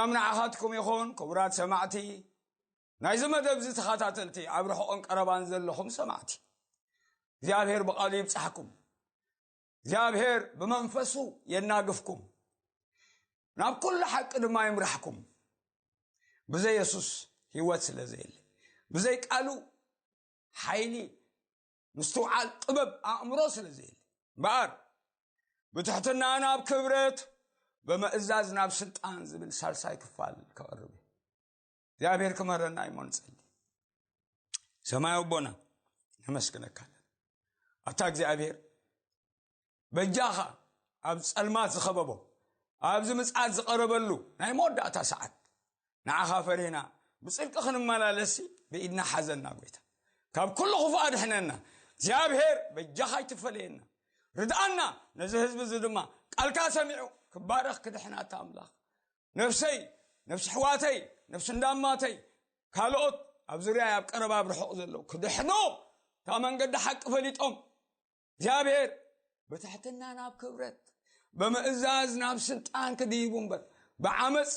ሰላም ንዓኻትኩም ይኹን፣ ክቡራት ሰማዕቲ፣ ናይዚ መደብ እዚ ተኸታተልቲ፣ ኣብ ርሑቕን ቀረባን ዘለኹም ሰማዕቲ። እግዚኣብሔር ብቓሉ ይብጻሕኩም። እግዚኣብሔር ብመንፈሱ የናግፍኩም። ናብ ኩሉ ሓቂ ድማ ይምራሕኩም። ብዘይ የሱስ ህይወት ስለ ዘየለ፣ ብዘይ ቃሉ ሓይሊ፣ ምስትውዓል፣ ጥበብ፣ ኣእምሮ ስለ ዘየለ። እምበኣር ብትሕትና ናብ ክብረት፣ ብምእዛዝ ናብ ስልጣን ዝብል ሳልሳይ ክፋል ከቕርብ እየ። እግዚኣብሔር ክምህረና እሞ ንጸሊ። ሰማይ ኣቦና፣ ነመስግነካ ኣለና። ኣታ እግዚኣብሔር፣ በጃኻ ኣብ ጸልማት ዝኸበቦ፣ ኣብዚ ምጽኣት ዝቐረበሉ ናይ መወዳእታ ሰዓት፣ ንዓኻ ፈሪህና ብጽድቂ ክንመላለስ ብኢድና ሓዘና ጎይታ። ካብ ኩሉ ክፉእ ኣድሕነና። እግዚኣብሔር በጃኻ ኣይትፈለየና። ርድኣና፣ ነዚ ህዝቢ እዚ ድማ ቃልካ ሰሚዑ ክባረኽ ክድሕን ኣታ ኣምላኽ። ነፍሰይ፣ ነፍሲ ኣሕዋተይ፣ ነፍሲ እንዳማተይ፣ ካልኦት ኣብ ዙርያ ኣብ ቀረባ ኣብ ርሑቕ ዘለዉ ክድሕኑ እታ መንገዲ ሓቂ ፈሊጦም እግዚኣብሔር ብትሕትና ናብ ክብረት፣ ብምእዛዝ ናብ ስልጣን ክድይቡ እምበር፣ ብዓመፅ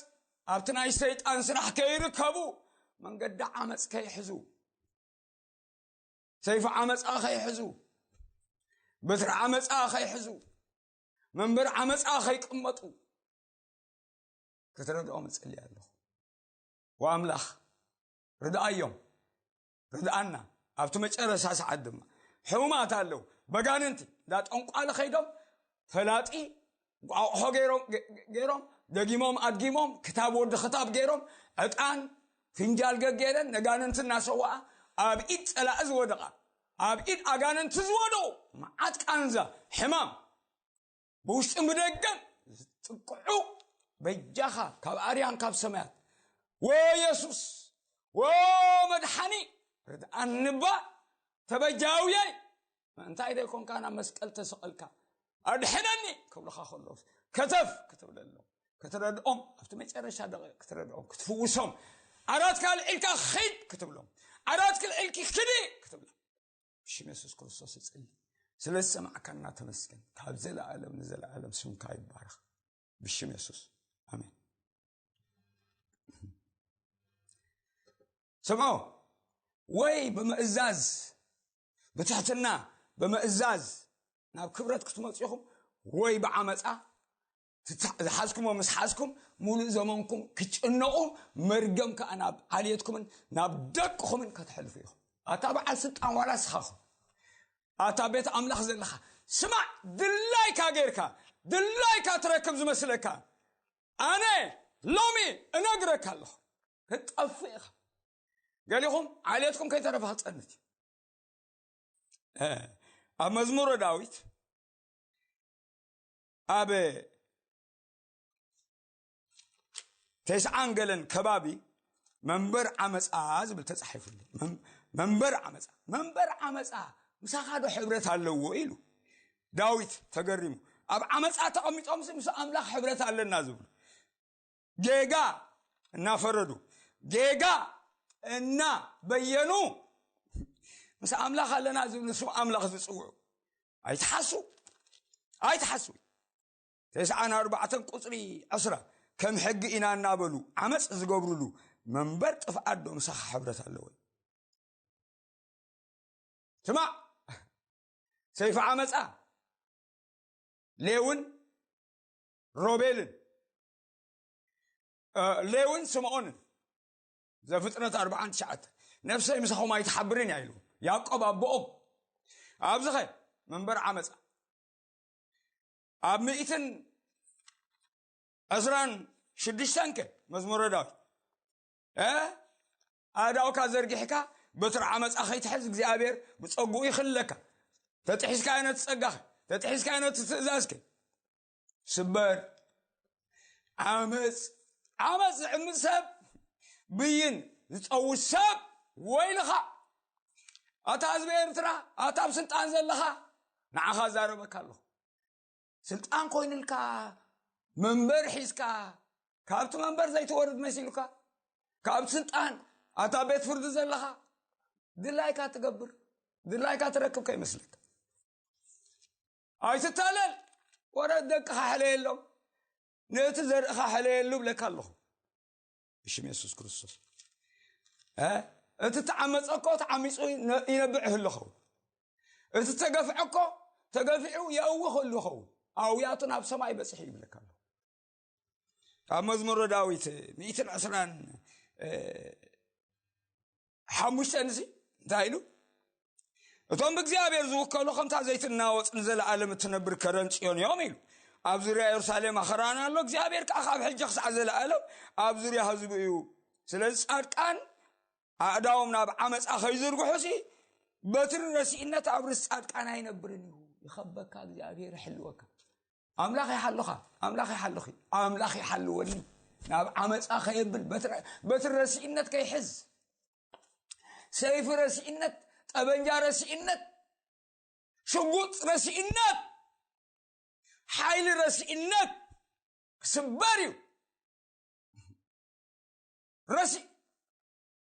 ኣብቲ ናይ ሰይጣን ስራሕ ከይርከቡ፣ መንገዲ ዓመፅ ከይሕዙ፣ ሰይፊ ዓመፃ ከይሕዙ፣ በትሪ ዓመፃ ከይሕዙ፣ መንበር ዓመፃ ከይቅመጡ ክትረድኦም እፅሊ ኣለኹ። ወኣምላኽ ርድኣዮም፣ ርድኣና። ኣብቲ መጨረሻ ሰዓት ድማ ሕሙማት ኣለዉ፣ በጋንንቲ እንዳ ጠንቋሊ ከይዶም ፈላጢ ኣቑሖ ገይሮም፣ ገ-፣ ገ-፣ ገይሮም፣ ደጊሞም ኣድጊሞም፣ ክታብ ወዲ ክታብ ገይሮም፣ ዕጣን ፍንጃል ገገለን ነጋንንቲ እናሰዋኣ ኣብ ኢድ ጸላኢ ዝወደቓ፣ ኣብ ኢድ ኣጋንንቲ ዝወደቑ፣ መዓት ቃንዛ ሕማም ብውሽጥን ብደገን ዝጥቅዑ፣ በጃኻ ካብ ኣርያን ካብ ሰማያት፣ ወ የሱስ፣ ወ መድሓኒ፣ ርድኣኒ እባ፣ ተበጃውየይ፣ ምእንታይ ደይኮንካ ናብ መስቀል ተሰቐልካ፣ ኣድሕነኒ ክብሉኻ ከለዉ፣ ከተፍ ክትብለሎም፣ ክትረድኦም፣ ኣብቲ መጨረሻ ደቂቕ ክትረድኦም፣ ክትፍውሶም፣ ዓራትካ ኣልዒልካ ኺድ ክትብሎም፣ ዓራትኪ ኣልዒልኪ ኪዲ ክትብሎም። ብሽም የሱስ ክርስቶስ እጽሊ። ስለ ዝሰማዕካና ተመስገን። ካብ ዘለኣለም ንዘለኣለም ስምካ ይባረኽ። ብሽም የሱስ። ኣሜን። ስምዑ፣ ወይ ብምእዛዝ፣ ብትሕትና፣ ብምእዛዝ ናብ ክብረት ክትመጹ ኢኹም፣ ወይ ብዓመጻ ትታ-፣ ዝሓዝኩሞ ምስ ሓዝኩም፣ ሙሉእ ዘመንኩም ክጭነቑ፣ መርገም ከኣ ናብ ዓልየትኩምን ናብ ደቅኹምን ከተሕልፉ ኢኹም። ኣታ በዓል ስልጣን ዋላ ስኻኹም፣ ኣታ ቤት ኣምላኽ ዘለኻ፣ ስማዕ፣ ድላይካ ጌርካ፣ ድላይካ ትረክብ ዝመስለካ፣ ኣነ ሎሚ እነግረካ ኣለኹ፣ ክትጠፍእ ኢኻ። ገሊኹም ዓሌትኩም ከይተረፈ ክጸንት እዩ። እ፣ ኣብ መዝሙረ ዳዊት ኣብ ተስዓን ገለን ከባቢ መንበር ዓመፃ ዝብል ተፃሒፉሉ። መም-፣ መንበር ዓመፃ፣ መንበር ዓመፃ ምሳኻ ዶ ሕብረት ኣለዎ ኢሉ ዳዊት ተገሪሙ። ኣብ ዓመፃ ተቐሚጦም ምስ ኣምላኽ ሕብረት ኣለና ዝብሉ ጌጋ እናፈረዱ፣ ጌጋ እናበየኑ፣ ምስ ኣምላኽ ኣለና ዝብሉ ስም ኣምላኽ ዝጽውዑ። ኣይትሓሱ፣ ኣይትሓሱ። ተስዓን ኣርባዕተን ቁጽሪ ዕስራ፣ ከም ሕጊ ኢና እናበሉ ዓመፅ ዝገብሩሉ መንበር ጥፍኣት ዶ ምሳኻ ሕብረት ኣለዎ? ስማዕ፣ ሰይፊ ዓመፃ ሌውን ሮቤልን፣ እ፣ ሌውን ስምዖንን፣ ዘፍጥረት ኣርባዓን ትሽዓተ፣ ነፍሰይ ምሳኹም ኣይትሓብርን እያ ኢሉ ያዕቆብ ኣቦኦም። ኣብዚ ኸ መንበር ዓመፃ ኣብ ሚእትን ዕስራን ሽዱሽተን ከ መዝሙረ ዳዊት፣ እ፣ ኣእዳውካ ዘርጊሕካ በትሪ ዓመፃ ከይትሕዝ እግዚኣብሔር ብፀጉኡ ይኽልለካ። ተጥሒዝካዮ ነቲ ፀጋኸ፣ ተጥሒዝካዮ ነቲ ትእዛዝከ። ስበር። ዓመፅ፣ ዓመፅ ዝዕምፅ ሰብ፣ ብይን ዝፀውስ ሰብ ወይልኻ። ኣታ ህዝቢ ኤርትራ፣ ኣታ ኣብ ስልጣን ዘለኻ፣ ንዓኻ ዛረበካ ኣለኹ። ስልጣን ኮይኑልካ፣ መንበር ሒዝካ፣ ካብቲ መንበር ዘይትወርድ መሲሉካ፣ ካብ ስልጣን ኣታ ቤት ፍርዲ ዘለኻ፣ ድላይካ ትገብር፣ ድላይካ ትረክብ ከይመስለካ። ኣይትታለል። ወረ ደቅኻ ሕለየሎም፣ ነቲ ዘርእኻ ሕለየሉ ብለካ ኣለኹ። ብሽም የሱስ ክርስቶስ። እ? እቲ ተዓመፀ እኮ ተዓሚፁ ይነ- ይነብዕ ይህሉ ኸውን። እቲ ተገፍዐ እኮ ተገፊዑ የእውኽ ይህሉ ኸውን። ኣውያቱ ናብ ሰማይ በፅሑ ይብለካ ኣሎ። ኣብ መዝሙረ ዳዊት ሚእትን ዕስራን ሓሙሽተን እዚ እንታይ ኢሉ? እቶም ብእግዚኣብሔር ዝውከሉ ከምታ ዘይትናወጽ ንዘለኣለም እትነብር ከረን ጽዮን እዮም ኢሉ። ኣብ ዙርያ የሩሳሌም ኣኽራን ኣሎ፣ እግዚኣብሔር ከዓ ካብ ሕጂ ክሳዕ ዘለኣለም ኣብ ዙርያ ህዝቡ እዩ። ስለዚ ጻድቃን ኣእዳዎም ናብ ዓመፃ ከይዝርግሑ ሲ በትሪ ረሲእነት ኣብ ርስ ጻድቃን ኣይነብርን እዩ። ይኸበካ እግዚኣብሔር ይሕልወካ። ኣምላኽ ይሓልኻ፣ ኣምላኽ ይሓልኺ፣ ኣምላኽ ይሓልወኒ። ናብ ዓመፃ ከየብል በትሪ ረሲእነት ከይሕዝ፣ ሰይፊ ረሲእነት፣ ጠበንጃ ረሲእነት፣ ሽጉጥ ረሲእነት፣ ሓይሊ ረሲእነት ክስበር እዩ። ረሲ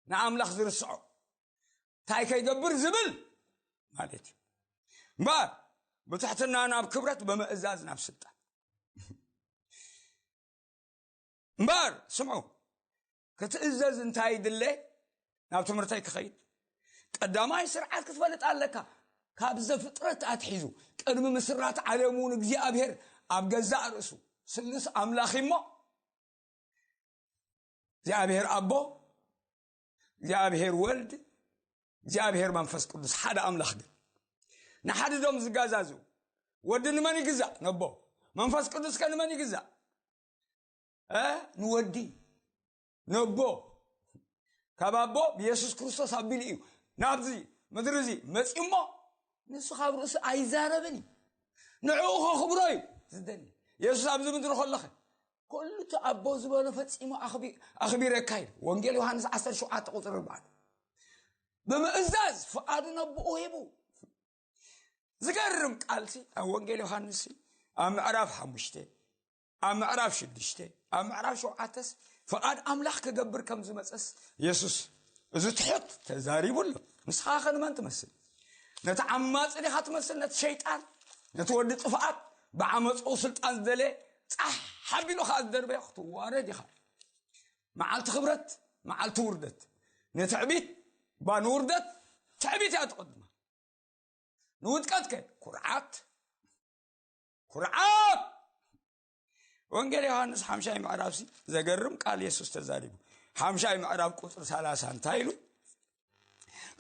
ንኣምላኽ ዝርስዖ እንታይ ከይገብር ዝብል ማለት እዩ። እምበር ብትሕትና ናብ ክብረት፣ ብምእዛዝ ናብ ስልጣን። እምበር ስምዑ፣ ክትእዘዝ እንታይ ይድለ? ናብ ትምህርተይ ክኸይድ ቀዳማይ ስርዓት ክትፈልጥ ኣለካ። ካብ ዘፍጥረት ኣትሒዙ ቅድሚ ምስራት ዓለም እውን እግዚኣብሔር ኣብ ገዛእ ርእሱ ስሉስ ኣምላኽ እሞ እግዚኣብሔር ኣቦ፣ እግዚኣብሔር ወልድ፣ እግዚኣብሔር መንፈስ ቅዱስ ሓደ ኣምላኽ ግን ንሓድዶም ዝጋዛዙ። ወዲ ንመን ይግዛእ? ነቦ። መንፈስ ቅዱስ ከ ንመን ይግዛእ? እ ንወዲ ነቦ ካብ ኣቦ ብየሱስ ክርስቶስ ኣቢሉ እዩ ናብዚ ምድሪ እዚ መፂኡ እሞ ንሱ ካብ ርእሱ ኣይዛረብን እዩ። ንዕኡ ከኽብሮ እዩ ዝደሊ። የሱስ ኣብዚ ምድሪ ከለኸ ኩሉ እቲ ኣቦ ዝበሎ ፈፂሙ ኣኽቢ- ኣኽቢረካ ኢሉ። ወንጌል ዮሃንስ ዓሰርተ ሸውዓተ ቁፅሪ ኣርባዕተ። ብምእዛዝ ፍቓዱ ነብኡ ሂቡ። ዝገርም ቃልሲ ኣብ ወንጌል ዮሃንስ ኣብ ምዕራፍ ሓሙሽተ፣ ኣብ ምዕራፍ ሽዱሽተ፣ ኣብ ምዕራፍ ሸውዓተስ ፍቓድ ኣምላኽ ክገብር ከም ዝመፀስ የሱስ እዚ ትሑት ተዛሪቡ ኣሎ። ንስኻ ኸ ንመን ትመስል? ነቲ ዓማፂ ዲኻ ትመስል? ነቲ ሸይጣን፣ ነቲ ወዲ ጥፍኣት፣ ብዓመፅኡ ስልጣን ዝደለ ፃሕ ሓቢሉ ኸዓ ዝደርበዮ ክትዋረድ ኢኻ። መዓልቲ ክብረት፣ መዓልቲ ውርደት። ንትዕቢት ባ ንውርደት፣ ትዕቢት እያ ትቐድማ። ንውድቀት ከ ኩርዓት፣ ኩርዓት። ወንጌል ዮሃንስ ሓምሻይ ምዕራፍ ሲ ዘገርም ቃል የሱስ ተዛሪቡ። ሓምሻይ ምዕራፍ ቁፅሪ ሰላሳ እንታይ ኢሉ?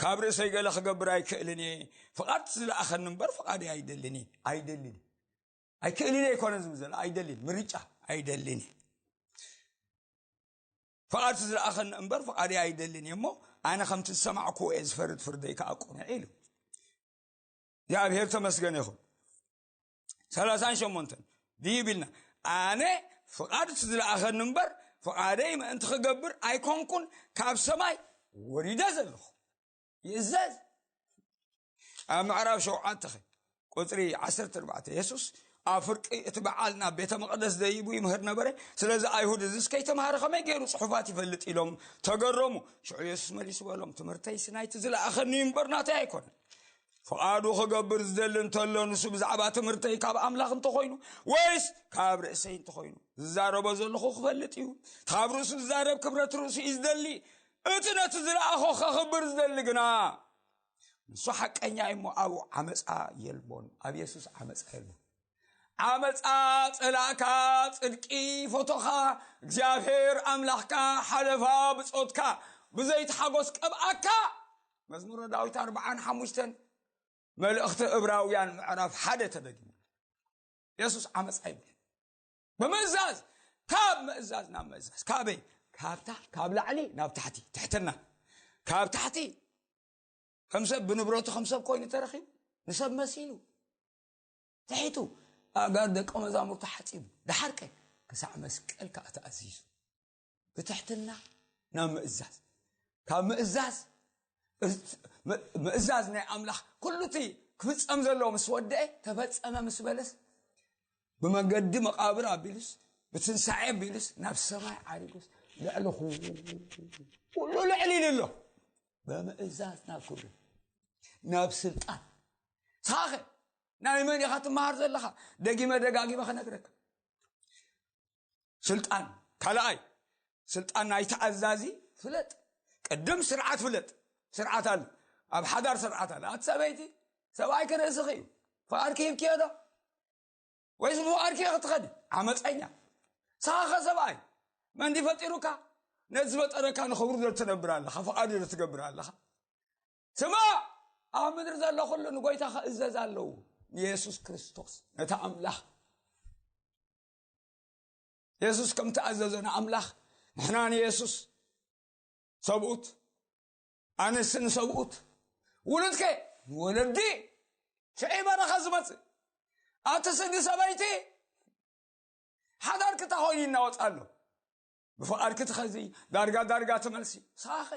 ካብ ርእሰይ ገለ ክገብር ኣይክእልን እየ፣ ፍቓድ ዝለኣኸኒ እምበር ፍቓደይ ኣይደልን እየ። ኣይደልን እየ። ኣይክእልን እየ ኣይኮነ ዝብል ዘሎ፣ ኣይደልን። ምርጫ ኣይደልን እየ። ፍቓድ ዝለኣኸኒ እምበር ፍቓደይ ኣይደልን እየ እሞ ኣነ ከምቲ ዝሰማዕኩዎ እየ ዝፈርድ፣ ፍርደይ ከዓ ቅኑዕ ኢሉ። እግዚኣብሔር ተመስገን ይኹን። ሰላሳን ሸሞንተን ድይብ ኢልና ኣነ ፍቓድ እቲ ዝለኣኸኒ እምበር ፍቓደይ ምእንቲ ክገብር ኣይኮንኩን ካብ ሰማይ ወሪደ ዘለኹ። ይእዘዝ። ኣብ ምዕራፍ ሸውዓተ ቁፅሪ ዓሰርተ ኣርባዕተ የሱስ ኣብ ፍርቂ እቲ በዓል ናብ ቤተ መቕደስ ደይቡ ይምህር ነበረ። ስለዚ ኣይሁድ እዚስ ከይተምሃረ ከመይ ገይሩ ጽሑፋት ይፈልጥ ኢሎም ተገረሙ። ሽዑ የሱስ መሊሱ በሎም፣ ትምህርተይስ ናይቲ ዝለኣኸኒ እዩ እምበር ናተይ ኣይኮነን። ፍቓዱ ክገብር ዝደሊ እንተሎ ንሱ ብዛዕባ ትምህርተይ ካብ ኣምላኽ እንተኾይኑ ወይስ ካብ ርእሰይ እንተኾይኑ ዝዛረቦ ዘለኹ ክፈልጥ እዩ። ካብ ርእሱ ዝዛረብ ክብረት ርእሱ እዩ ዝደሊ። እቲ ነቲ ዝለኣኾ ከኽብር ዝደሊ ግና ንሱ ሓቀኛ እዩ እሞ ኣብኡ ዓመፃ የልቦን። ኣብ የሱስ ዓመፃ የልቦን። ዓመፃ ፀላእካ፣ ፅድቂ ፎቶኻ፣ እግዚኣብሔር ኣምላኽካ ሓለፋ ብፆትካ ብዘይትሓጎስ ቀብኣካ። መዝሙረ ዳዊት ኣርባዓን ሓሙሽተን፣ መልእኽቲ እብራውያን ምዕራፍ ሓደ ተደጊሙ። የሱስ ዓመፃ ይብል። ብምእዛዝ፣ ካብ ምእዛዝ ናብ ምእዛዝ። ካበይ? ካብታ ካብ ላዕሊ ናብ ታሕቲ፣ ትሕትና። ካብ ታሕቲ ከም ሰብ ብንብረቱ ከም ሰብ ኮይኑ ተረኺቡ፣ ንሰብ መሲሉ ትሒቱ፣ ኣእጋር ደቀ መዛሙርቱ ሓጺቡ፣ ደሓር ከ ክሳዕ መስቀል ከኣ ተኣዚዙ። ብትሕትና ናብ ምእዛዝ፣ ካብ ምእዛዝ፣ ምእዛዝ ናይ ኣምላኽ ኩሉ እቲ ክፍጸም ዘለዎ ምስ ወደአ፣ ተፈጸመ ምስ በለስ፣ ብመገዲ መቓብር ኣቢሉስ፣ ብትንሳኤ ኣቢሉስ፣ ናብ ሰማይ ዓሪጉስ፣ ልዕሊ ኩሉ ልዕል ኢሉ ኣሎ። ብምእዛዝ ናብ ክብሪ፣ ናብ ስልጣን። ንስኻ ኸ ናይ መን ኢኻ ትመሃር ዘለኻ? ደጊመ ደጋጊመ ክነግረካ። ስልጣን ካልኣይ ስልጣን ናይቲ ኣዛዚ ፍለጥ። ቅድም ስርዓት ፍለጥ። ስርዓት ኣሎ። ኣብ ሓዳር ስርዓት ኣሎ። ኣቲ ሰበይቲ፣ ሰብኣይ ክርእስኺ እዩ። ፍቓድኪ ሂብኪዮ ዶ? ወይስ ብፍቓድኪ ክትኸዲ? ዓመፀኛ። ሳኸ ሰብኣይ፣ መን ድዩ ፈጢሩካ? ነቲ ዝፈጠረካ ንኽብሩ ዶ ትነብር ኣለኻ? ፍቓዱ ዶ ትገብር ኣለኻ? ስማ፣ ኣብ ምድሪ ዘሎ ኩሉ ንጎይታ ክእዘዝ ኣለዎ። ንየሱስ ክርስቶስ፣ ነቲ ኣምላኽ። የሱስ ከም ተኣዘዞ ንኣምላኽ፣ ንሕና ንየሱስ ሰብኡት፣ ኣንስቲ ንሰብኡት፣ ውሉድከ ንወለዲ፣ ሽዒ በረኻ ዝመጽእ። ኣቲ ስዲ ሰበይቲ፣ ሓዳርኪ እንታይ ኮይኑ ይናወጽ ኣሎ? ብፍቓድኪ ትኸዚ፣ ዳርጋ ዳርጋ ትመልሲ። ሳኸ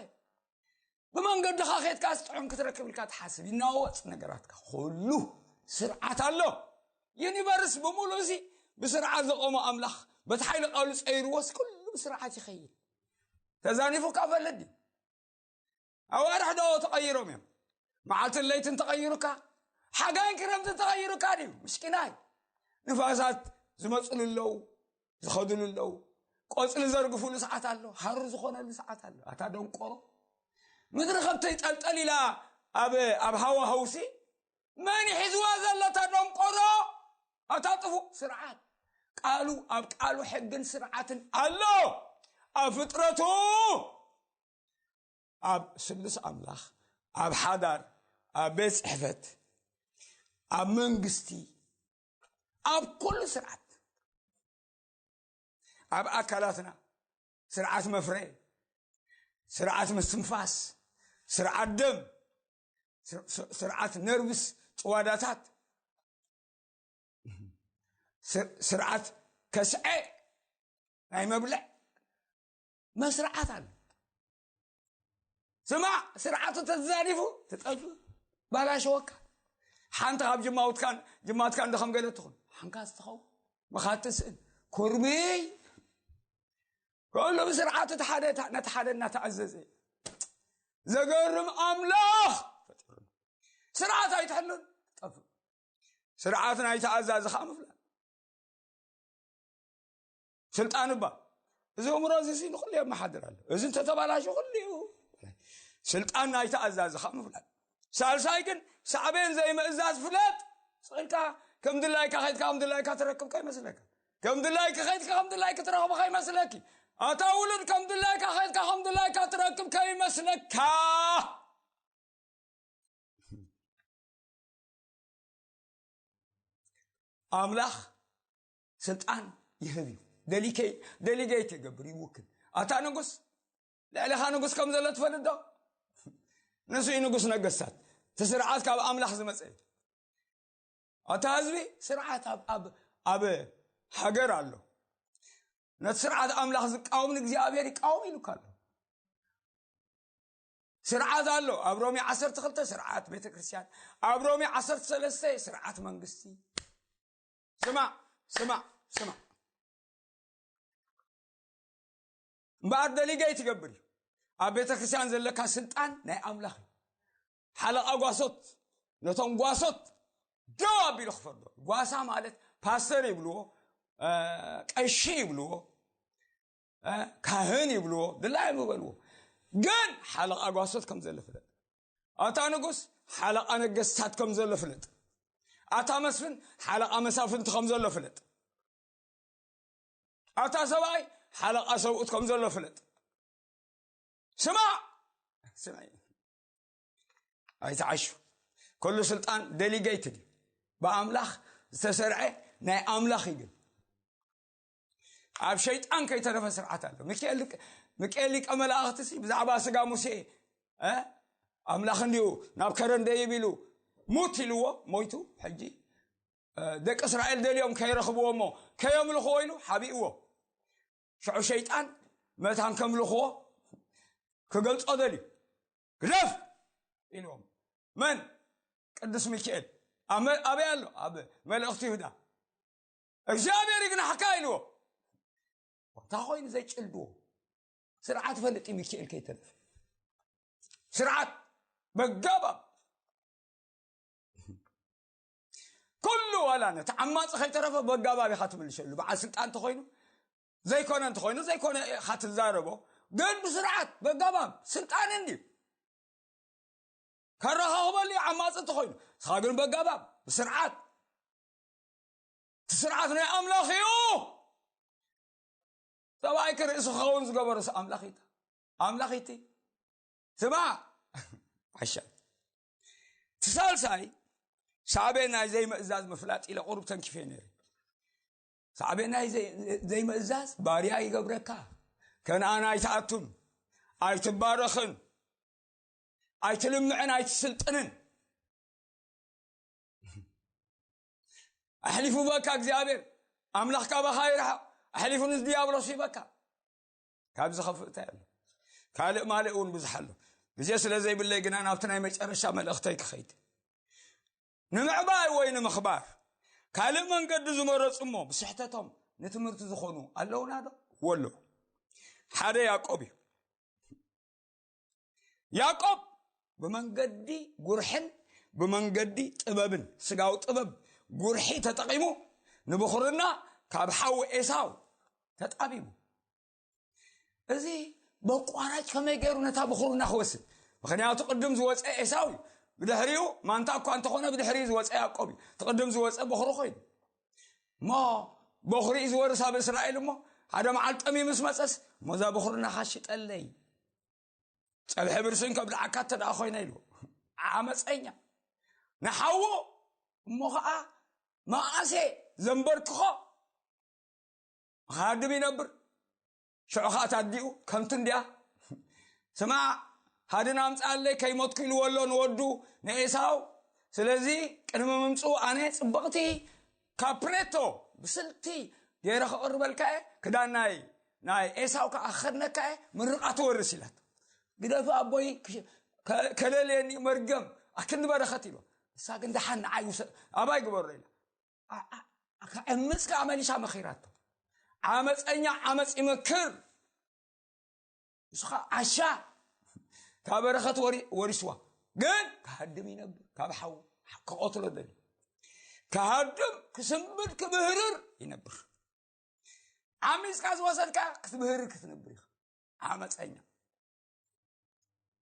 ብመንገድኻ ኸድካ ጥዑም ክትረክብ ኢልካ ትሓስብ፣ ይናወጽ ነገራትካ። ኩሉ ስርዓት ኣሎ። ዩኒቨርስ ብምሉእ እዚ ብስርዓት ዘቆሞ ኣምላኽ፣ በቲ ሓይሊ ቃሉ ጸይርዎስ ኩሉ ብስርዓት ይኸይድ። ተዛኒፉካ ፈልጥ ድዩ? ኣዋርሕ ዶ ተቐይሮም እዮም? መዓልትን ለይትን ተቐይሩካ? ሓጋይን ክረምትን ተቐይሩካ ድዩ? ምስኪናይ። ንፋሳት ዝመጽሉ ኣለዉ፣ ዝኸድሉ ኣለዉ። ቆጽሊ ዘርግፉሉ ሰዓት ኣሎ፣ ሃሩር ዝኾነሉ ሰዓት ኣሎ። ኣታ ደንቆሮ። ምድሪ ከብተይ ጠልጠል ኢላ ኣብ፣ ኣብ ሃዋህውሲ መን ሒዝዋ ዘሎ ኣታ ደንቆሮ? ኣታ ጥፉእ ስርዓት። ቃሉ፣ ኣብ ቃሉ ሕግን ስርዓትን ኣሎ። ኣብ ፍጥረቱ፣ ኣብ ስሉስ ኣምላኽ፣ ኣብ ሓዳር፣ ኣብ ቤት ጽሕፈት፣ ኣብ መንግስቲ፣ ኣብ ኩሉ ስርዓት፣ ኣብ ኣካላትና፣ ስርዓት መፍረ፣ ስርዓት ምስትንፋስ፣ ስርዓት ደም፣ ስር-፣ ስር-፣ ስርዓት ነርቭስ፣ ጭዋዳታት፣ ስር-፣ ስርዓት ከስዐ፣ ናይ መብልዕ መስርዓት ኣሎ። ስማዕ፣ ስርዓቱ ተዛሪፉ ትጠፍእ፣ ባላሸወካ። ሓንቲ ካብ ጅማውትካን ጅማትካን ዶ ከም ገለ ትኹን፣ ሓንካስ ትኸውን፣ መኻት ትስእን፣ ኩርምይ። ኩሉ ብስርዓቱ እቲ ሓደ፣ ነቲ ሓደ እናተኣዘዘ። ዘገርም ኣምላኽ ፈጢሩና። ስርዓት ኣይትሕሉን፣ ትጠፍእ። ስርዓት ናይቲ ኣዛዚ ኸዓ ምፍላጥ። ስልጣን እባ፣ እዚ እምሮ እዚ ሲ ንኹሉ የመሓድር ኣሎ። እዚ እንተተባላሹ ኩሉ እዩ። ስልጣን ናይቲ ኣዛዚ ኸዓ ምፍላጥ። ሳልሳይ ግን ሳዕቤን ዘይምእዛዝ ፍለጥ። ስቕ ኢልካ ከም ድላይካ ኸይድካ ከም ድላይካ ትረክብ ከይመስለካ። ከም ድላይኪ ኸይድካ ከም ድላይኪ ትረኽቦ ከይመስለኪ። ኣታ ውሉድ ከም ድላይካ ኸይድካ ከም ድላይካ ትረክብ ከይመስለካ። ኣምላኽ ስልጣን ይህብ እዩ። ደሊከይ-፣ ደሊጌት ይገብር፣ ይውክል። ኣታ ንጉስ፣ ልዕሌኻ ንጉስ ከም ዘሎ ትፈልጥ ዶ? ንሱ እዩ ንጉስ ነገስታት። እቲ ስርዓት ካብ ኣምላኽ ዝመጸ እዩ። ኣታ ህዝቢ፣ ስርዓት ኣብ፣ ኣብ፣ ኣብ ሃገር ኣሎ። ነቲ ስርዓት ኣምላኽ ዝቃወም ንእግዚኣብሔር ይቃወም ኢሉካ ኣሎ። ስርዓት ኣሎ። ኣብ ሮሜ ዓሰርተ ክልተ ስርዓት ቤተ ክርስቲያን፣ ኣብ ሮሜ ዓሰርተ ሰለስተ ስርዓት መንግስቲ። ስማዕ፣ ስማዕ፣ ስማዕ። እምበኣር ደሊገይ ትገብር እዩ። ኣብ ቤተ ክርስቲያን ዘለካ ስልጣን ናይ ኣምላኽ እዩ። ሓለቓ ጓሶት ነቶም ጓሶት ደው ኣቢሉ ክፈርዶ። ጓሳ ማለት ፓስተር ይብልዎ፣ እ፣ ቀሺ ይብልዎ፣ እ፣ ካህን ይብልዎ፣ ድላዮም ይበልዎ። ግን ሓለቓ ጓሶት ከም ዘሎ ፍለጥ። ኣታ ንጉስ ሓለቓ ነገስታት ከም ዘሎ ፍለጥ። ኣታ መስፍን ሓለቓ መሳፍንቲ ከም ዘሎ ፍለጥ። ኣታ ሰብኣይ ሓለቓ ሰብኡት ከም ዘሎ ፍለጥ። ስማዕ፣ ስማዕ። ኣይትዓሹ። ኩሉ ስልጣን ደሊጌትድ እዩ። ብኣምላኽ ዝተሰርዐ ናይ ኣምላኽ እዩ። ግን ኣብ ሸይጣን ከይተረፈ ስርዓት ኣሎ። ሚካኤል ሊቀ-፣ ሚካኤል ሊቀ መላእኽቲ ሲ ብዛዕባ ስጋ ሙሴ፣ እ፣ ኣምላኽ እንዲሁ ናብ ከረን ደይብ ኢሉ ሙት ኢልዎ፣ ሞይቱ። ሕጂ፣ እ፣ ደቂ እስራኤል ደልዮም ከይረኽብዎ እሞ ከየምልኽዎ ኢሉ ሓቢእዎ። ሽዑ ሸይጣን መታን ከምልኽዎ ክገልጾ ደልዩ። ግደፍ ኢልዎም። መን? ቅዱስ ሚካኤል። ኣብ መ-፣ ኣበይ ኣሎ? ኣብ መልእኽቲ ይሁዳ። እግዚኣብሔር ይግናሕካ ኢልዎ። እንታይ ኮይኑ ዘጭልድዎ? ስርዓት ፈልጥ እዩ ሚካኤል ከይተረፈ። ስርዓት በጋባብ። ኩሉ ዋላ ነቲ ዓማጺ ከይተረፈ በጋባብ ኢኻ ትምልሸሉ። በዓል ስልጣን እንተኾይኑ ዘይኮነ እንተኾይኑ ዘይኮነ ኢኻ ትዛረቦ፣ ግን ብስርዓት በጋባብ ስልጣን እንዲ ከረኻኽበሉ እዩ። ዓማፂ እንተኾይኑ ንስኻ ግን በጋባብ ብስርዓት፣ እቲ ስርዓት ናይ ኣምላኽ እዩ። ሰብኣይ ክርእሲ ክኸውን ዝገበረስ ኣምላኽ እዩ። ኣምላኽ እዩ። ስማ ዓሻ፣ እቲ ሳልሳይ ሳዕቤን ናይ ዘይምእዛዝ ምፍላጥ ኢለ ቁሩብ ተንኪፈ ነይረ። ሳዕቤን ናይ ዘይ- ዘይምእዛዝ ባርያ ይገብረካ። ከነኣን ኣይትኣቱን፣ ኣይትባረኽን፣ ኣይትልምዕን ኣይትስልጥንን። ኣሕሊፉ በካ እግዚኣብሔር ኣምላኽ ካባኻ ይርሓቕ። ኣሕሊፉ ንዲያብሎስ ይበካ። ካብ ዝኸፍእ እንታይ ኣሎ? ካልእ ማልእ እውን ብዙሕ ኣሎ። ግዜ ስለ ዘይብለይ ግና ናብቲ ናይ መጨረሻ መልእኽተይ ክኸይድ፣ ንምዕባይ ወይ ንምኽባር ካልእ መንገዲ ዝመረፁ እሞ ብስሕተቶም ንትምህርቲ ዝኾኑ ኣለውና ዶ? ወሎ ሓደ ያዕቆብ እዩ። ያዕቆብ ብመንገዲ ጉርሕን ብመንገዲ ጥበብን፣ ስጋዊ ጥበብ ጉርሒ ተጠቒሙ ንብኹርና ካብ ሓው ኤሳው ተጣቢቡ። እዚ በቋራጭ ከመይ ገይሩ ነታ ብኹርና ክወስድ? ምኽንያቱ ቅድም ዝወፀ ኤሳው እዩ። ብድሕሪኡ ማንታ እኳ እንተኾነ ብድሕሪኡ ዝወፀ ያዕቆብ እዩ። እቲ ቅድም ዝወፀ በኹሪ ኮይኑ እሞ በኹሪ እዩ ዝወርስ ኣብ እስራኤል። እሞ ሓደ መዓል ጠሚ ምስ መፀስ፣ እሞ እዛ በኹርናኻ ሽጠለይ፣ ፀብሒ ብርስን ከብልዓካ እተ ደኣ ኮይነ ኢሉ ዓመፀኛ ንሓዉ። እሞ ኸዓ መኣሴ ዘንበርክኾ፣ ክሃድም ይነብር። ሽዑ ኸዓ ታዲኡ ከምቲ እንዲያ ስማዕ፣ ሃድን ኣምፅኣለይ ከይሞትኩ ኢልዎ ኣሎ ንወዱ ንኤሳው። ስለዚ ቅድሚ ምምፅኡ ኣነ ፅብቕቲ ካፕሬቶ ብስልቲ ገይረ ክቕርበልካ እየ። ክዳን ናይ ናይ ኤሳው ከዓ ክኸድነካ እየ፣ ምርቓ ትወርስ ኢላት። ግደፊ ኣቦይ፣ ከ- ከለልየኒ መርገም ኣክንዲ በረኸት ኢሎ። እሳ ግን ደሓን ንዓይ ውሰ- ኣባይ ግበሮ ኢላ። ዓ- ዓ- ከዕምፅ ከዓ መሊሳ መኺራቶ። ዓመፀኛ ዓመፅ ይመክር። ንስኻ ዓሻ ካብ በረኸት ወሪ- ወሪስዋ፣ ግን ክሃድም ይነብር። ካብ ሓው ክቐትሎ ደሊ ክሃድም ክስንብድ ክብህርር ይነብር። ዓሚፅካ ዝወሰድካ ክትብህርር ክትነብር ኢኻ። ዓመፀኛ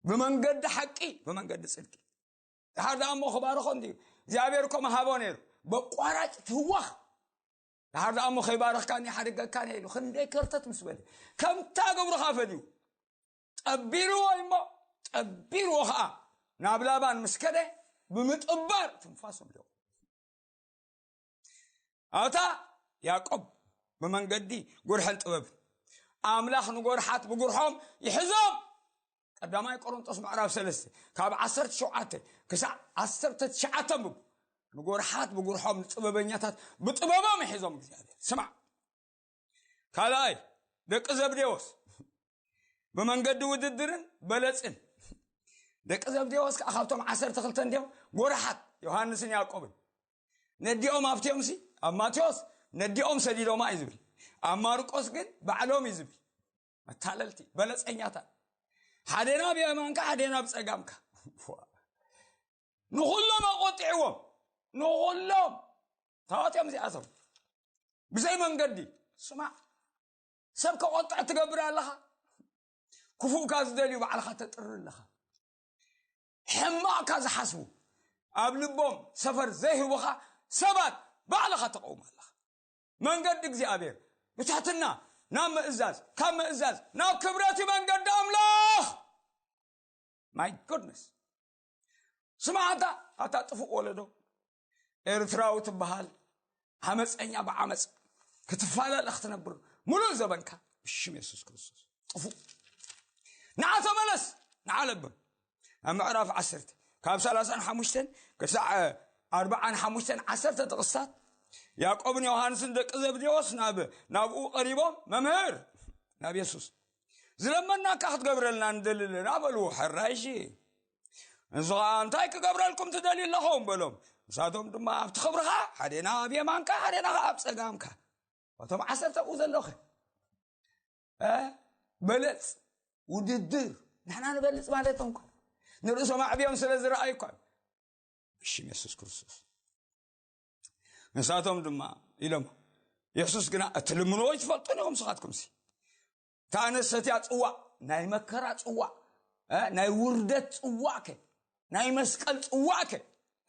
ብመንገዲ ሓቂ ብመንገዲ ፅድቂ። ድሓር ደኣ እሞ ክባርኾ እንድዩ እግዚኣብሔር እኮ መሃቦ ነይሩ። በቋራጭ ትህወኽ። ድሓር ደኣ እሞ ከይባረኽካኒ ሓድገካኒ ኢሉ ክንደይ ከርተት ምስ በለ ከምታ ግብርኻ ፈድዩ ጠቢርዎ እሞ ጠቢርዎ ኸዓ ናብ ላባን ምስ ከደ ብምጥባር ትንፋስ ወዲቑ። ኣታ ያዕቆብ ብመንገዲ ጉርሕን ጥበብን ኣምላኽ ንጎርሓት ብጉርሖም ይሕዞም። ቀዳማይ ቆሮንጦስ ምዕራፍ ሰለስተ ካብ ዓሰርተ ሸውዓተ ክሳዕ ዓሰርተ ትሽዓተ ኣንብቡ። ንጎርሓት ብጉርሖም ንጥበበኛታት ብጥበቦም ይሕዞም እግዚኣብሔር። ስማዕ ካልኣይ ደቂ ዘብዴዎስ ብመንገዲ ውድድርን በለፅን። ደቂ ዘብዴዎስ ከዓ ካብቶም ዓሰርተ ክልተ እንዲዮም ጎርሓት ዮሃንስን ያዕቆብን። ነዲኦም ኣብቲኦም ሲ ኣብ ማቴዎስ ነዲኦም ሰዲዶማ እዩ ዝብል፣ ኣብ ማርቆስ ግን ባዕሎም እዩ ዝብል። መታለልቲ በለፀኛታት፣ ሓዴና ብየማንካ ሓዴና ብፀጋምካ። ንኹሎም ኣቆጢዕዎም። ንኹሎም ታዋት እዮም እዚኣቶም። ብዘይ መንገዲ ስማዕ፣ ሰብ ከቆጥዕ ትገብር ኣለኻ። ክፉእካ ዝደልዩ ባዕልኻ ተጥሪ ኣለኻ። ሕማቕካ ዝሓስቡ ኣብ ልቦም ሰፈር ዘይህቡኻ ሰባት ባዕልኻ ተቐውም ኣለኻ። መንገዲ እግዚኣብሔር ብትሕትና ናብ ምእዛዝ፣ ካብ ምእዛዝ ናብ ክብረት እዩ መንገዲ ኣምላኽ። My goodness። ስማዕ ኣታ ኣታ ጥፉእ ወለዶ ኤርትራዊ ትበሃል ዓመፀኛ ብዓመፅ ክትፈላለ ክትነብር ሙሉእ ዘበንካ ብሽም የሱስ ክርስቶስ ጥፉእ። ንዓ ተመለስ፣ ንዓ ለብም። ኣብ ምዕራፍ ዓሰርተ ካብ ሰላሳን ሓሙሽተን ክሳዕ ኣርባዓን ሓሙሽተን ዓሰርተ ጥቕስታት ያዕቆብን ዮሃንስን ደቂ ዘብዴዎስ ናብ ናብኡ ቀሪቦም መምህር ናብ የሱስ ዝለመናካ ክትገብረልና ንደሊ ኣለና በልዎ። ሕራይሺ ንሱ ኸዓ እንታይ ክገብረልኩም ትደልዩ ኣለኹም በሎም። ንሳቶም ድማ ኣብቲ ክብርኻ ሓዴና ኣብ የማንካ ሓዴና ኸዓ ኣብ ፀጋምካ። እቶም ዓሰርተ ኣብኡ ዘለኹ በለፅ ውድድር ንሕና ንበልፅ ማለቶም እኳ ንርእሶም ኣዕብዮም ስለ ዝረኣዩ እኳ ብሽም የሱስ ክርስቶስ ንሳቶም ድማ ኢሎም የሱስ ግና፣ እትልምንዎ ኣይትፈልጡን ኢኹም ንስኻትኩምሲ። እታ ኣነ ሰትያ ጽዋእ፣ ናይ መከራ ጽዋእ፣ እ፣ ናይ ውርደት ጽዋእ ከ፣ ናይ መስቀል ጽዋእ ከ፣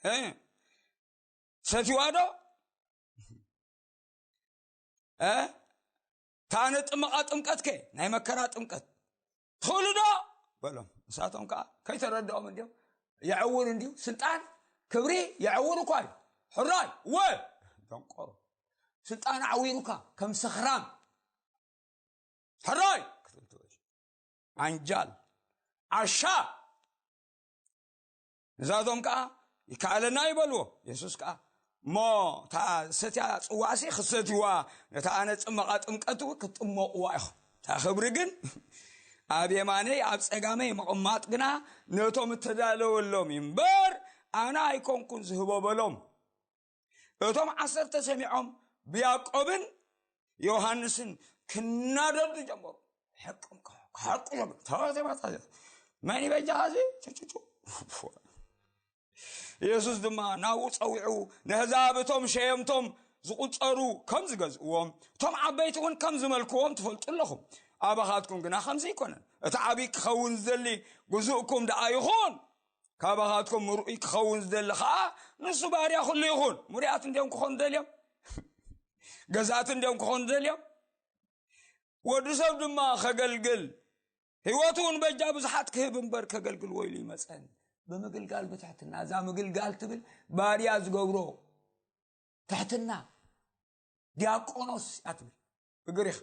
እ፣ ሰትዋ ዶ? እ? እታ ኣነ ጥመቓ ጥምቀት ከ፣ ናይ መከራ ጥምቀት ትኽእሉ ዶ? በሎም። ንሳቶም ከኣ ከይተረድኦም እንድዮም፣ የዕውር እንድዩ፣ ስልጣን ክብሪ የዕውር እኳ እዩ። ሕራይ፣ ወ፣ ደንቆሮ። ስልጣን ኣዕዊሩካ ከም ሰኽራም። ሕራይ ክትብል ትኽእል። ዓንጃል፣ ዓሻ። ንሳቶም ከኣ ይከኣለና ይበልዎ። የሱስ ከኣ፣ እሞ እታ ሰትያ ጽዋእሲ ክትሰትይዋ፣ ነታ ኣነ ጽመቓ ጥምቀት እውን ክትጥመቕዋ ኢኹም። እታ ክብሪ ግን ኣብ የማነይ ኣብ ጸጋመይ ምቕማጥ ግና ነቶም እተዳለወሎም እዩ እምበር፣ ኣነ ኣይኮንኩን ዝህቦ በሎም። እቶም ዓሰርተ ሰሚዖም ብያዕቆብን ዮሃንስን ክናደዱ ጀመሩ። ሓቆም ክሓቁ ጀመሩ። ተባቴ ማታ መን ይበጃ እዚ? ቹቹቹ። የሱስ ድማ ናብኡ ጸዊዑ፣ ነህዛብ እቶም ሸየምቶም ዝቑጸሩ ከም ዝገዝእዎም፣ እቶም ዓበይቲ እውን ከም ዝመልክዎም ትፈልጡ ኣለኹም። ኣባኻትኩም ግና ከምዚ ኣይኮነን። እቲ ዓብዪ ክኸውን ዝደሊ ግዙእኩም ደኣ ይኹን። ካባኻትኩም ምርኡይ ክኸውን ዝደሊ ኸዓ ንሱ ባርያ ኩሉ ይኹን። ምሩያት እንድዮም ክኾኑ ደልዮም? ገዛእቲ እንድዮም ክኾኑ ደልዮም? ወዲ ሰብ ድማ ከገልግል፣ ህይወቱ እውን በጃ ብዙሓት ክህብ እምበር ከገልግል ወይሉ ይመጸን። ብምግልጋል ብትሕትና፣ እዛ ምግልጋል ትብል ባርያ ዝገብሮ ትሕትና፣ ዲያቆኖስ እያ ትብል ብግሪኽ።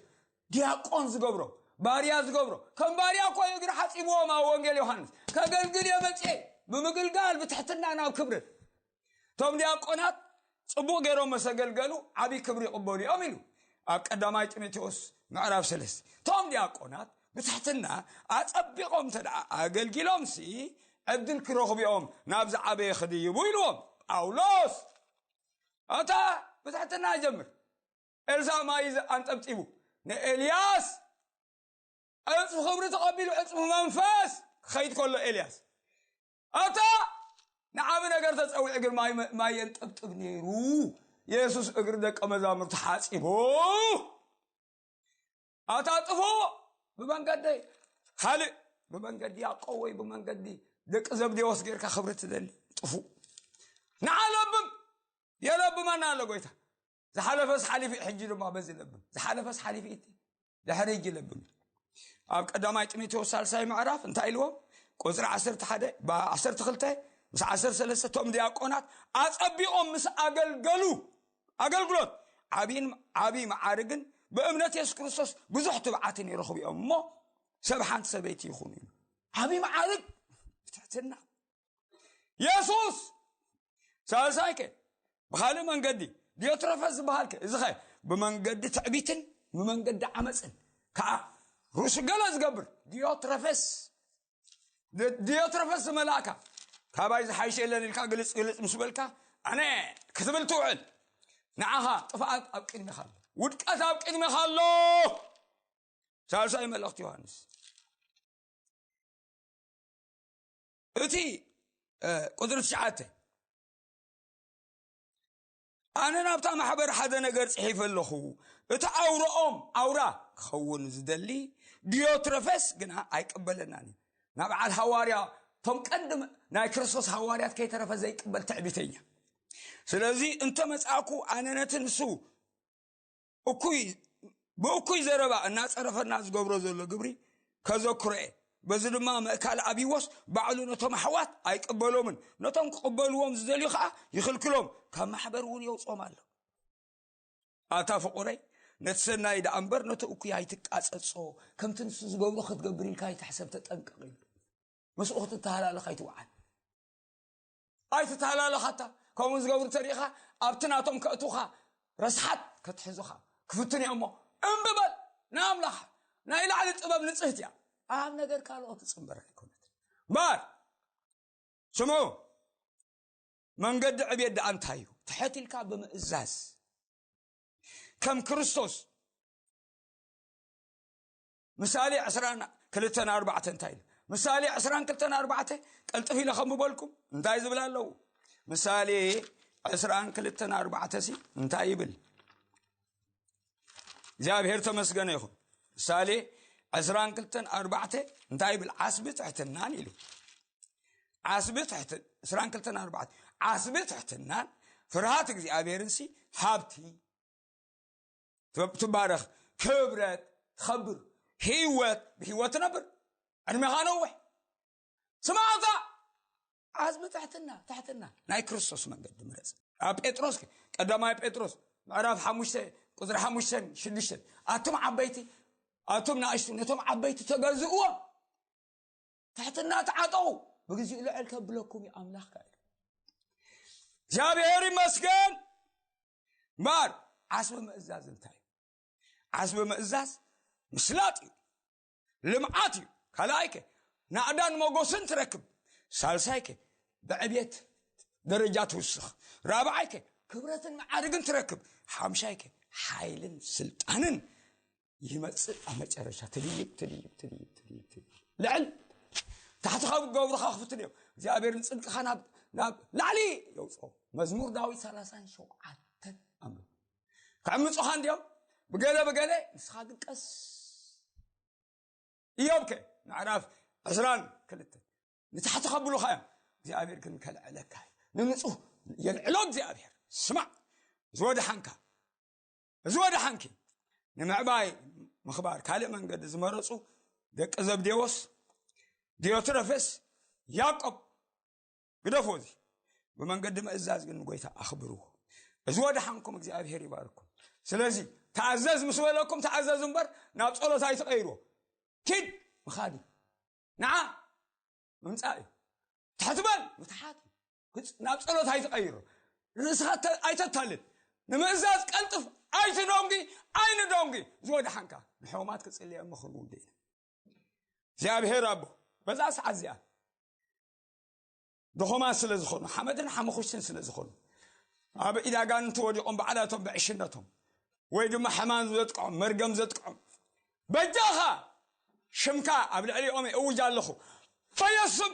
ዲያቆን ዝገብሮ፣ ባርያ ዝገብሮ፣ ከም ባርያ እኮ እዩ እግሪ ሓጺብዎም ኣብ ወንጌል ዮሃንስ። ከገልግል እየ መጽኤ፣ ብምግልጋል ብትሕትና ናብ ክብርን። እቶም ዲያቆናት ጽቡቕ ገይሮም መሰገልገሉ ዓብዪ ክብሪ ይቕበሉ እዮም ኢሉ ኣብ ቀዳማይ ጢሞቴዎስ ምዕራፍ ሰለስተ። እቶም ዲያቆናት ብትሕትና ኣጸቢቖም እንተ ደኣ ኣገልጊሎምሲ ዕድል ክረኽቡ እዮም ናብዚ ዓበየ ክድይቡ ኢልዎም ጳውሎስ። ኣታ ብትሕትና ይጀምር። ኤልሳዕ ማይ ዘ-፣ ኣንጠብጢቡ ንኤልያስ ዕጽፊ ክብሪ ተቐቢሉ፣ ዕጽፊ መንፈስ ክኸይድ ከሎ ኤልያስ። ኣታ ንዓቢ ነገር ተጸዊዑ ግን ማይ፣ ማይ የንጠብጥብ ነይሩ። የሱስ እግሪ ደቀ መዛሙርቱ ሓጺቡ። ኣታ ጥፉእ ብመንገዲ ካልእ፣ ብመንገዲ ያዕቆብ ወይ ብመንገዲ ደቂ ዘብዴዎስ ጌርካ ክብሪ ትደሊ? ጥፉእ። ንዓ ለብም፣ የለብመና ኣሎ ጎይታ። ዝሓለፈስ ሓሊፉ፣ ሕጂ ድማ በዚ ለብም። ዝሓለፈስ ሓሊፉ እቲ ድሕሪ ሕጂ ለብም። ኣብ ቀዳማይ ጢሞቴዎስ ሳልሳይ ምዕራፍ እንታይ ኢልዎም? ቁጽሪ ዓሰርተ ሓደ፣ ብ-፣ ዓሰርተ ክልተ ምስ ዓሰርተ ሰለስተ፣ እቶም ዲያቆናት ኣጸቢቖም ምስ ኣገልገሉ፣ ኣገልግሎት ዓብይን፣ ዓብይ መዓርግን ብእምነት የሱስ ክርስቶስ ብዙሕ ትብዓትን ይረኽቡ እዮም እሞ፣ ሰብ ሓንቲ ሰበይቲ ይኹኑ እዩ። ዓብይ መዓርግ ብትሕትና። የሱስ ሳልሳይከ ብኻልእ መንገዲ፣ ዲዮትረፈስ ዝበሃልከ፣ እዚኸ ብመንገዲ ትዕቢትን ብመንገዲ ዓመፅን ከዓ ርእሱ ገለ ዝገብር ዲዮትረፈስ፣ ዲ-፣ ዲዮትረፈስ ዝመላእካ፣ ካባይ ዝሓይሽ የለን ኢልካ ግልፅ ግልፅ ምስ በልካ፣ ኣነ ክትብል ትውዕል። ንዓኻ ጥፍኣት ኣብ ቅድሚኻ ኣሎ፣ ውድቀት ኣብ ቅድሚኻ ኣሎ። ሳልሳይ መልእኽቲ ዮሃንስ፣ እቲ፣ እ፣ ቁጽሪ ትሽዓተ፣ ኣነ ናብታ ማሕበር ሓደ ነገር ጽሒፈ ኣለኹ፣ እቲ ኣውራኦም ኣውራ ክኸውን ዝደሊ ዲዮትረፈስ ግና ኣይቅበለናን እዩ። ናብ በዓል ሃዋርያ፣ እቶም ቀንዲ ናይ ክርስቶስ ሃዋርያት ከይተረፈ ዘይቅበል ትዕቢተኛ። ስለዚ እንተ መጻእኩ ኣነ ነቲ ንሱ እኩይ፣ ብእኩይ ዘረባ እናጸረፈና ዝገብሮ ዘሎ ግብሪ ከዘክሮ እየ። በዚ ድማ ምእካል ኣብይዎስ ባዕሉ ነቶም ኣሕዋት ኣይቅበሎምን፣ ነቶም ክቕበልዎም ዝደልዩ ኸዓ ይኽልክሎም፣ ካብ ማሕበር እውን የውፅኦም ኣሎ። ኣታ ፍቑረይ፣ ነቲ ሰናይ ደኣ እምበር ነቲ እኩይ ኣይትቃጸጾ፣ ከምቲ ንሱ ዝገብሮ ክትገብር ኢልካ ኣይትሕሰብ፣ ተጠንቀቕ ኢሉ። ምስኡ ክትተሃላለኽ ኣይትውዓል። ኣይትተሃላለኻታ። ከምኡ ዝገብሩ ተሪኢኻ፣ ኣብቲ ናቶም ከእቱኻ ረስሓት ከትሕዙኻ ክፍትኑ እዮም እሞ፣ እምቢ በል ንኣምላኽ። ናይ ላዕሊ ጥበብ ንጽህቲ እያ፣ ኣብ ነገር ካልኦት ትጽንበር ኣይኮነትን። እምበር ስምዑ፣ መንገዲ ዕብየት ደኣ እንታይ እዩ? ትሕት ኢልካ ብምእዛዝ፣ ከም ክርስቶስ። ምሳሌ ዕስራን ክልተን ኣርባዕተ እንታይ ኢሉ? ምሳሌ ዕስራን ክልተን ኣርባዕተ ቀልጥፍ ኢለ ከንብበልኩም እንታይ ዝብል ኣለዉ? ምሳሌ ዕስራን ክልተን ኣርባዕተ ሲ እንታይ ይብል? እግዚኣብሔር ተመስገነ ይኹን። ምሳሌ ዕስራን ክልተን ኣርባዕተ እንታይ ይብል? ዓስቢ ትሕትናን ኢሉ። ዓስቢ ትሕትን ዕስራን ክልተን ኣርባዕተ ዓስቢ ትሕትናን ፍርሃት እግዚኣብሔርን ሲ ሃብቲ ትባረኽ፣ ክብረት ትኸብር፣ ህይወት ብህይወት ትነብር፣ ዕድሜኻ ነውሕ። ስማዕታ ዓዝቢ ትሕትና ትሕትና ናይ ክርስቶስ መንገዲ ምረጽ። ኣብ ጴጥሮስ ቀዳማይ ጴጥሮስ ምዕራፍ ሓሙሽተ ቁፅሪ ሓሙሽተን ሽዱሽተን ኣቱም ዓበይቲ ኣቱም ንኣሽቱ ነቶም ዓበይቲ ተገዝእዎም፣ ትሕትና ተዓጠቑ፣ ብግዚኡ ልዕል ከብለኩም እዩ ኣምላኽ። እግዚኣብሔር ይመስገን። እምበኣር ዓስቢ ምእዛዝ እንታይ እዩ? ዓስቢ ምእዛዝ ምስላጥ እዩ፣ ልምዓት እዩ። ካልኣይከ ናእዳን መጎስን ትረክብ። ሳልሳይከ ብዕቤት ደረጃ ትውስኽ። ራብዓይከ ክብረትን መዓርግን ትረክብ። ሓምሻይከ ሓይልን ስልጣንን ይመጽእ። ኣብ መጨረሻ ትድይብ ትድይብ ትድይብ ትድይብ ትድይብ ልዕል ታሕቲ ካብ ገብርኻ ክፍትን እዮም። እግዚኣብሔር ንጽድቅኻ ናብ ናብ ላዕሊ የውፅኦ። መዝሙር ዳዊት ሰላሳን ሸውዓተን ኣንብብ። ከዕምፁኻ እንዲዮም ብገለ ብገለ፣ ንስኻ ግን ቀስ። እዮብከ ምዕራፍ ዕስራን ክልተን ንታሕቲ ከብሉኻ እዮም። እግዚኣብሔር ግን ከልዕለካ እዩ። ንንጹህ የልዕሎ እግዚኣብሔር። ስማዕ፣ እዚ ወድሓንካ፣ እዚ ወድሓንኪ። ንምዕባይ ምኽባር ካልእ መንገዲ ዝመረጹ ደቂ ዘብዴዎስ፣ ዲዮትረፌስ፣ ያዕቆብ ግደፎ። እዚ ብመንገዲ ምእዛዝ ግን ንጎይታ ኣኽብርዎ። እዚ ወድሓንኩም እግዚኣብሔር ይባርኩም። ስለዚ ተኣዘዝ ምስ በለኩም ተኣዘዝ እምበር ናብ ጸሎት ኣይትቐይርዎ። ኪድ ምኻድ እዩ። ንዓ ምምጻእ እዩ። ትሕት በል ምትሓት እዩ። ግጽ ናብ ጸሎት ኣይትቐይሮ። ርእስኻ ተ- ኣይተታልል። ንምእዛዝ ቀልጥፍ። ኣይትደንጉ፣ ኣይንደንጉ። ዝወድሓንካ ንሕሙማት ክጽልየ እሞ ክንውደ ኢና። እግዚኣብሔር ኣቦ በዛ ሰዓት እዚኣ ድኹማት ስለ ዝኾኑ፣ ሓመድን ሓመኹሽትን ስለ ዝኾኑ፣ ኣብ ኢድ ኣጋንንቲ ወዲቖም ባዕላቶም ብዕሽነቶም ወይ ድማ ሕማም ዘጥቅዖም መርገም ዘጥቅዖም በጃኻ ሽምካ ኣብ ልዕሊኦም እውጅ ኣለኹ። ፈየስም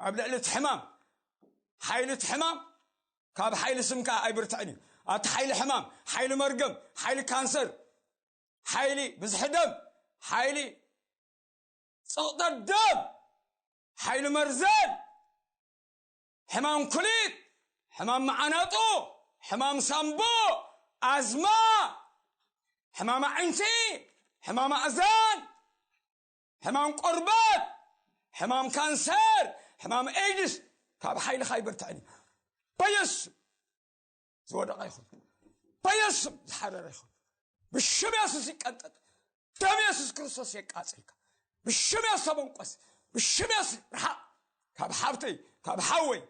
ኣብ ልዕሊ እቲ ሕማም፣ ሓይሊ እቲ ሕማም ካብ ሓይሊ ስምካ ኣይብርትዕን እዩ። ኣቲ ሓይሊ ሕማም፣ ሓይሊ መርገም፣ ሓይሊ ካንሰር፣ ሓይሊ ብዝሒ ደም፣ ሓይሊ ጸቕጠት ደም፣ ሓይሊ መርዘን፣ ሕማም ኩሊት፣ ሕማም መዓናጡ፣ ሕማም ሳምቦ፣ ኣዝማ፣ ሕማም ኣዒንቲ፣ ሕማም ኣእዛን፣ ሕማም ቆርበት፣ ሕማም ካንሰር፣ ሕማም ኤድስ ካብ ሓይልኻ ኣይበርትዕን እዩ። በየሱስ ዝወደቐ ይኹን፣ በየሱስ ዝሓረረ ይኹን፣ ብሽም የሱስ ይቀንጠጥ። ደም የሱስ ክርስቶስ የቃጽልካ። ብሽም የሱስ ተበንቆስ። ብሽም የሱስ ርሓቕ ካብ ሓብተይ ካብ ሓወይ።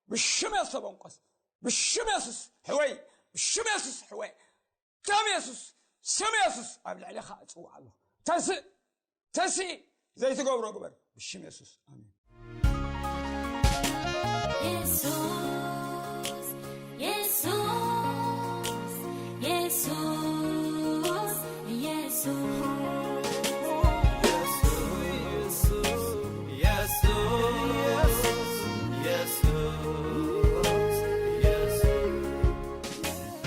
ብሽም የሱስ ተበንቆስ። ብሽም የሱስ ሕወይ። ብሽም የሱስ ሕወይ። ደም የሱስ፣ ስም የሱስ ኣብ ልዕሌኻ እጽውዕ ኣለኹ። ተስእ ተስእ፣ ዘይትገብሮ ግበር። ብሽም የሱስ ኣሜን።